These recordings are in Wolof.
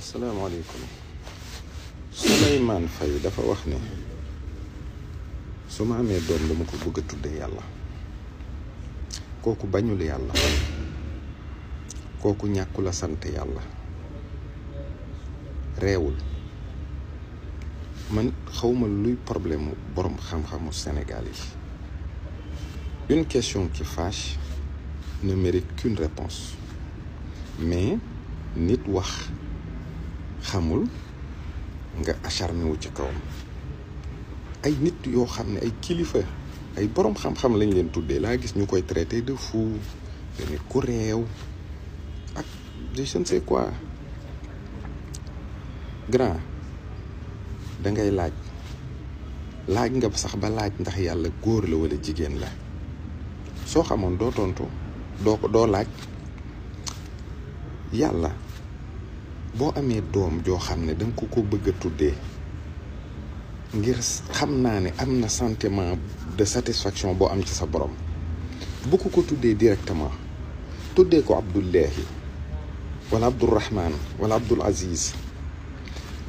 asalaamaaleykum. Souleymane Faye dafa wax ne su ma amee doom dama ko bëgg a tudde yàlla. Kooku bañul yàlla, kooku ñàkkul a sant yàlla, reewul. Man xawma luy problème mu borom xam-xamu Sénégal yi. Une question qui fâche ne mérite qu'une réponse. Mais nit wax xamul nga acharné wu ci kawam. Ay nit yoo xam ne ay kilifa ay borom xam-xam lañ leen tuddee laa gis ñu koy traité de fou, de nit ku réew ak je ne sais quoi. Grand da ngay laaj nga sax ba laaj ndax yàlla góor la wala jigéen la. Soo xamoon doo tontu doo laaj. Yàlla boo amee doom joo xam ne danga ko bëgg a tuddee ngir xam naa ne am na sentiment de satisfaction boo am ci sa borom, bu ko tuddee directement tuddee ko Abdullahi wala Abdurrahman wala Abdul Aziz,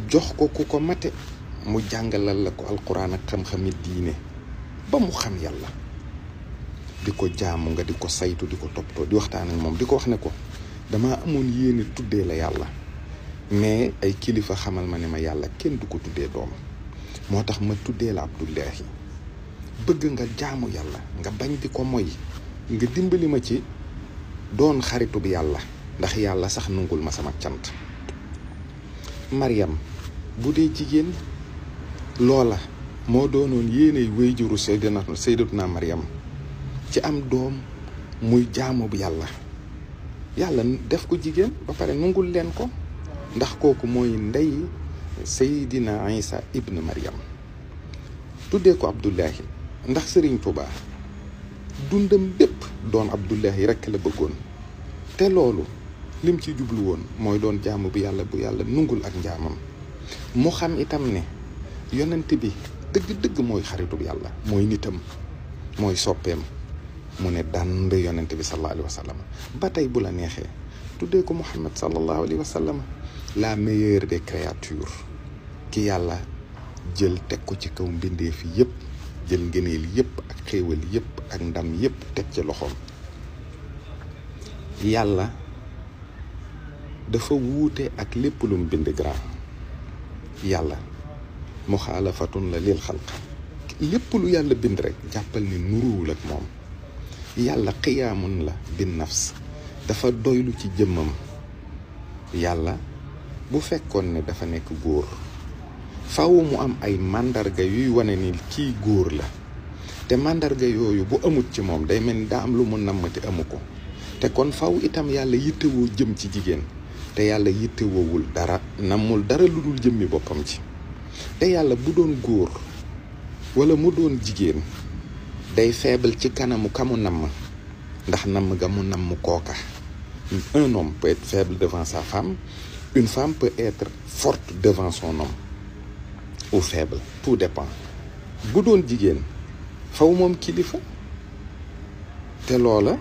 jox ko ku ko mate mu jàngalal la ko alquran ak xam-xami diine ba mu xam yàlla, di ko jaamu nga di ko saytu, di ko toppatoo, di waxtaan ak moom, di ko wax ne ko dama amoon yéene tuddee la yàlla, mais ay kilifa xamal ma ne ma yàlla kenn du ko tuddee doom, moo tax ma tuddee la Abdullahi. Bëgg nga jaamu yàlla nga bañ di ko moy, nga dimbali ma ci doon xaritu bi yàlla, ndax yàlla sax nungul ma sama cant. Maryam bu dee jigéen loola moo doonoon yéeney wéyjuru Sayyidatuna Maryam ci am doom muy jaamu bi yàlla. Yàlla def ko jigéen ba pare nungul leen ko, ndax kooku mooy ndey Seydina Isa ibn Maryam. Tuddee ko Abdullahi ndax Serigne Touba dundam bépp doon Abdullahi rekk la bëggoon, te loolu lim ci jublu woon mooy doon jaamu bi yàlla bu yàlla nungul ak njaamam. mu xam itam ne yonent bi dëgg-dëgg mooy xaritu bi yàlla, mooy nitam, mooy soppeem. mu ne dand yonent bi sallallahu alayhi wa sallam. ba tey bu la neexee tuddee ko Muhammad sallallahu alayhi wa sallam, la meilleure des créatures, ki yàlla jël teg ko ci kaw mbindeef yépp, jël ngëneel yépp ak xéewal yépp ak ndam yépp teg ci loxoom. Yàlla dafa wuute ak lépp lu mu bind grand. Yàlla muxaalafatun la lil xalq, lépp lu yàlla bind rek jàppal ni nuruwul ak moom. Yàlla xiyaamun la bin nafs, dafa doylu ci jëmmam. Yàlla bu fekkoon ne dafa nekk góor, faw mu am ay màndarga yuy wane ni kii góor la, te màndarga yooyu bu amut ci moom day mel ni daa am lu mu namm te amu ko. te kon faw itam yàlla yittewoo jëm ci jigéen, te yàlla yittewoowul dara, nammul dara lu dul jëmmi boppam ci. te yàlla bu doon góor wala mu doon jigéen day faible ci kanamu kamu namm, ndax namm ga mu namm kooka. Un homme peut être faible devant sa femme, une femme peut être forte devant son homme, ou faible, tout dépend. bu doon jigéen faw moom kilifa, te loola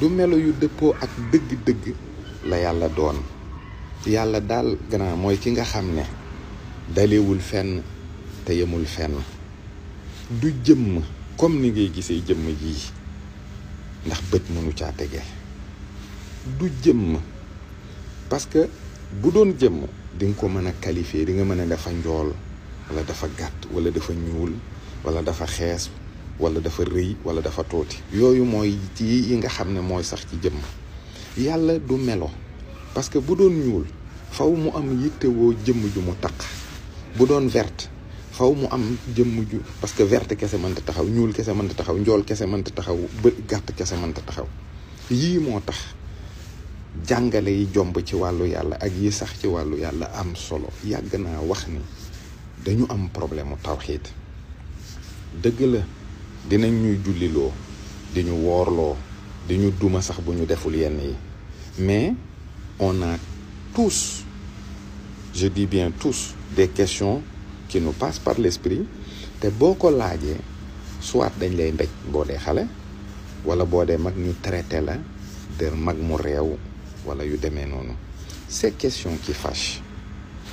du melo yu dëppoo ak dëgg-dëgg la yàlla doon. yàlla daal grand mooy ki nga xam ne dalewul fenn te yemul fenn, du jëmm comme ni ngay gisee jëmm jii, ndax bët mënu caa tege. du jëmm parce que bu doon jëmm di nga ko mën a qualifier, di nga mën a dafa njool wala dafa gàtt wala dafa ñuul wala dafa xees wala dafa rëy wala dafa tuuti. yooyu mooy ci yi nga xam ne mooy sax ci jëmm. yàlla du melo, parce que bu doon ñuul faw mu am yittewoo jëmm ju mu taq. bu doon verte faw mu am jëmm ju, parce que verte kese mënta taxaw, ñuul kese mënta taxaw, njool kese mënta taxaw, gàtt kese mënta taxaw. yii moo tax jàngale yi jomb ci wàllu yàlla ak yi sax ci wàllu yàlla am solo. yàgg naa wax ni dañu am problème mu tawxiid. dëgg la dinañ ñuy julliloo, di ñu woorloo, di ñu duma sax bu ñu deful yenn yi, mais on a tous, je dis bien tous, des questions qui nous passent par l'esprit, te boo ko laajee soit dañ lay mbéj boo dee xale, wala boo dee mag ñu traité la de mag mu réew wala yu demee noonu. Ces questions qui fâchent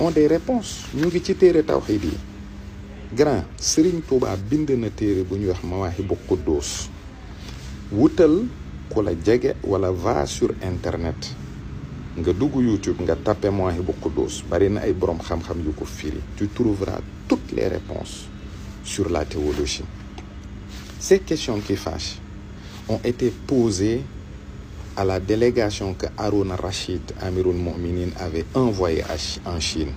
ont des réponses ñu ngi ci téere tawxiid yi. grand Serigne Touba bind na téere bu ñuy wax Mawaahibu Quddus wutal ku la jege wala va sur internet nga dugg YouTube nga tapé Mawaahibu Quddus bari na ay borom xam-xam yu ko firi. Tu trouveras toutes les réponses sur la théologie. Ces questions qui fâchent ont été posées à la délégation que Haroun Rachid, Amirul Mu'minin, avait envoyée en Chine.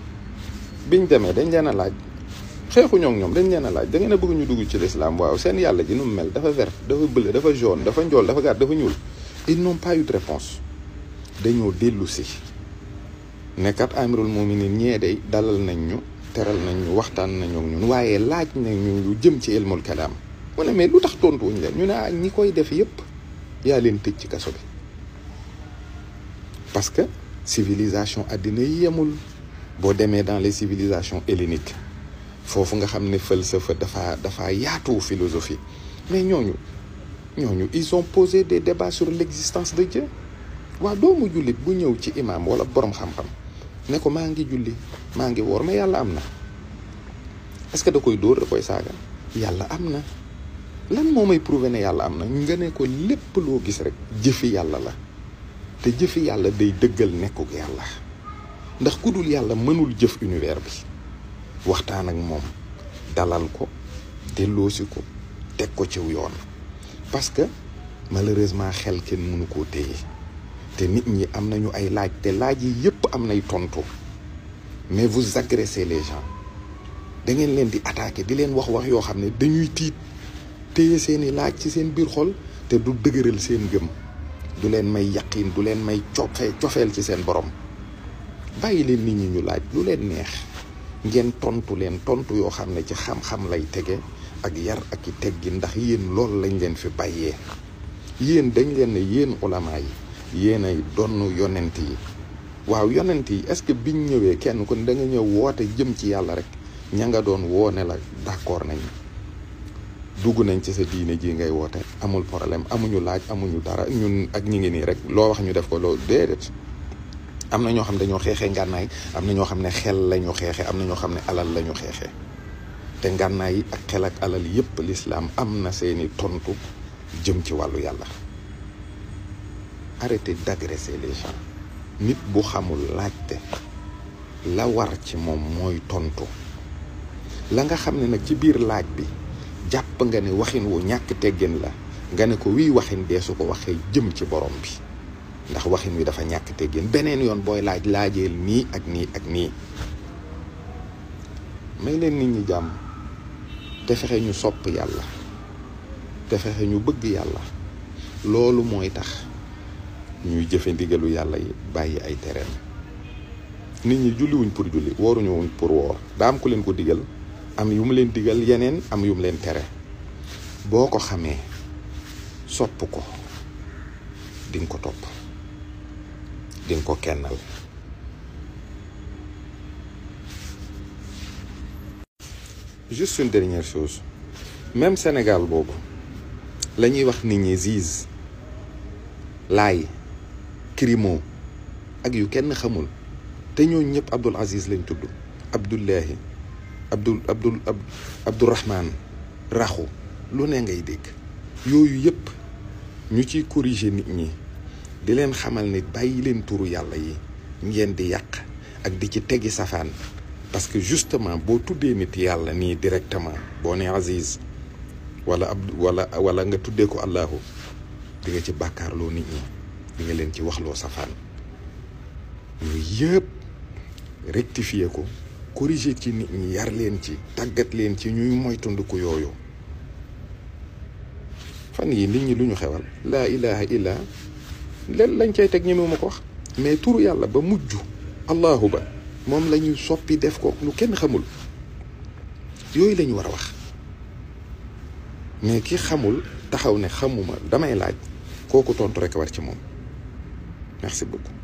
biñ demee dañ leen a laaj xeexu ñoom dañ leen a laaj da ngeen a bëgg ñu dugg ci l'islam waaw seen yàlla ji nu mu mel dafa vert dafa bleu dafa jaune dafa njool dafa gàtt dafa ñuul. Ils n'ont pas eu de réponse. dañoo dellu si nekkat Amirul Mu'minin ñee day dalal nañ ñu teral nañ ñu waxtaan nañu ak ñun waaye laaj nañ ñu lu jëm ci ilmul kalaam. mu ne mais lu tax tontuwuñ leen ñu ne ñi koy def yépp yaa leen tëj ci kaso bi parce que civilisation àddina yi yemul. boo demee dans les civilisations helléniques foofu nga xam ne falsafa dafa yaatu philosophie mais ñooñu ils ont posé des débats sur l'existence de Dieu. waaw doomu jullit bu ñëw ci imam wala borom xam-xam ne ko maa ngi julli maa ngi woor mais yàlla am na est-ce que da koy dóor da koy saaga yàlla am na lan moo may prouver ne yàlla am na nga ne ko lépp loo gis rek jëfi yàlla la te jëfi yàlla day dëggal nekkuk yàlla ndax ku dul yàlla mënul jëf univers bi. waxtaan ak moom dalal ko delloosi ko teg ko ciw yoon parce que malheureusement xel kenn mënu koo téye te nit ñi am nañu ay laaj te laaj yi yépp am nay tontu mais vous agressez les gens da ngeen leen di attaquer di leen wax yoo xam ne dañuy tiit téye seeni laaj ci seen biir xol te du dëgëral seen gëm du leen may yaqiin du leen may cofeel ci seen borom. bàyyi leen nit ñi ñu laaj lu leen neex ngeen tontu leen tontu yoo xam ne ci xam-xam lay tege ak yar ak i teggi ndax yéen loolu lañ leen fi bàyyee yéen dañ leen ne yéen ulama yi yéen ay donn yonent yi. waaw yonent yi est-ce que biñ ñëwee kenn kon da nga ñëw woote jëm ci yàlla rek ña nga doon woone la d'accord nañ dugg nañ ci sa diine ji ngay woote amul problème amuñu laaj amuñu dara ñun ak ñi ngi nii rek loo wax ñu def ko loolu déedéet. am na ñoo xam ne dañoo xeexee ngànnaay am na ñoo xam ne xel lañu xeexee am na ñoo xam ne alal lañu xeexee te ngànnaay yi ak xel ak alal yépp l'islam am na seeni tontu jëm ci wàllu yàlla. Arrêtez d'agresser les gens. nit bu xamul laajte la war ci moom mooy tontu la nga xam ne nag ci biir laaj bi jàpp nga ne waxin wu ñàkk teggin la nga ne ko wii waxin dee su ko waxee jëm ci borom bi. ndax waxin wi dafa ñàkk teggin beneen yoon booy laajeel nii ak nii ak nii may leen nit ñi jàmm te fexe ñu sopp yàlla te fexe ñu bëgg yàlla loolu mooy tax ñuy jëfe ndigalu yàlla yi bàyyi ay tereem. nit ñi julliwuñ pour julli wooruñu wuñ pour woor daa am ku leen ko digal am yu mu leen digal yeneen am yu mu leen tere boo ko xamee sopp ko di nga ko topp di nga ko kennal. juste une dernière chose même Sénégal boobu la ñuy wax nit ñi Ziz Laay Crimo ak yu kenn xamul te ñooñu ñëpp Abdoul Aziz lañ tudd Abdullahi Abdourahman Raxu lu ne ngay dégg yooyu yëpp ñu ciy corriger nit ñi di leen xamal ni bàyyi leen turu yàlla yi ngeen di yàq ak di ci teggi safaan parce que justement boo tuddee nit yàlla nii directement boo ne Aziz wala wala nga tuddee ko Allahu di nga ci bàkkaarloo nit ñi di nga leen ci waxloo safaan ñu yëpp rectifier ko corriger ci nit ñi yar leen ci tàggat leen ci ñuy moytandiku yooyu. fan yi nit ñi lu ñu xewal laa ilaha illa leen lañ cay teg ñemewuma ko wax mais turu yàlla ba mujj Allahu ba moom la ñu soppi def ko lu kenn xamul yooyu la ñu war a wax mais ki xamul taxaw ne xamuma damay laaj kooku tontu rek war ci moom. Merci beaucoup.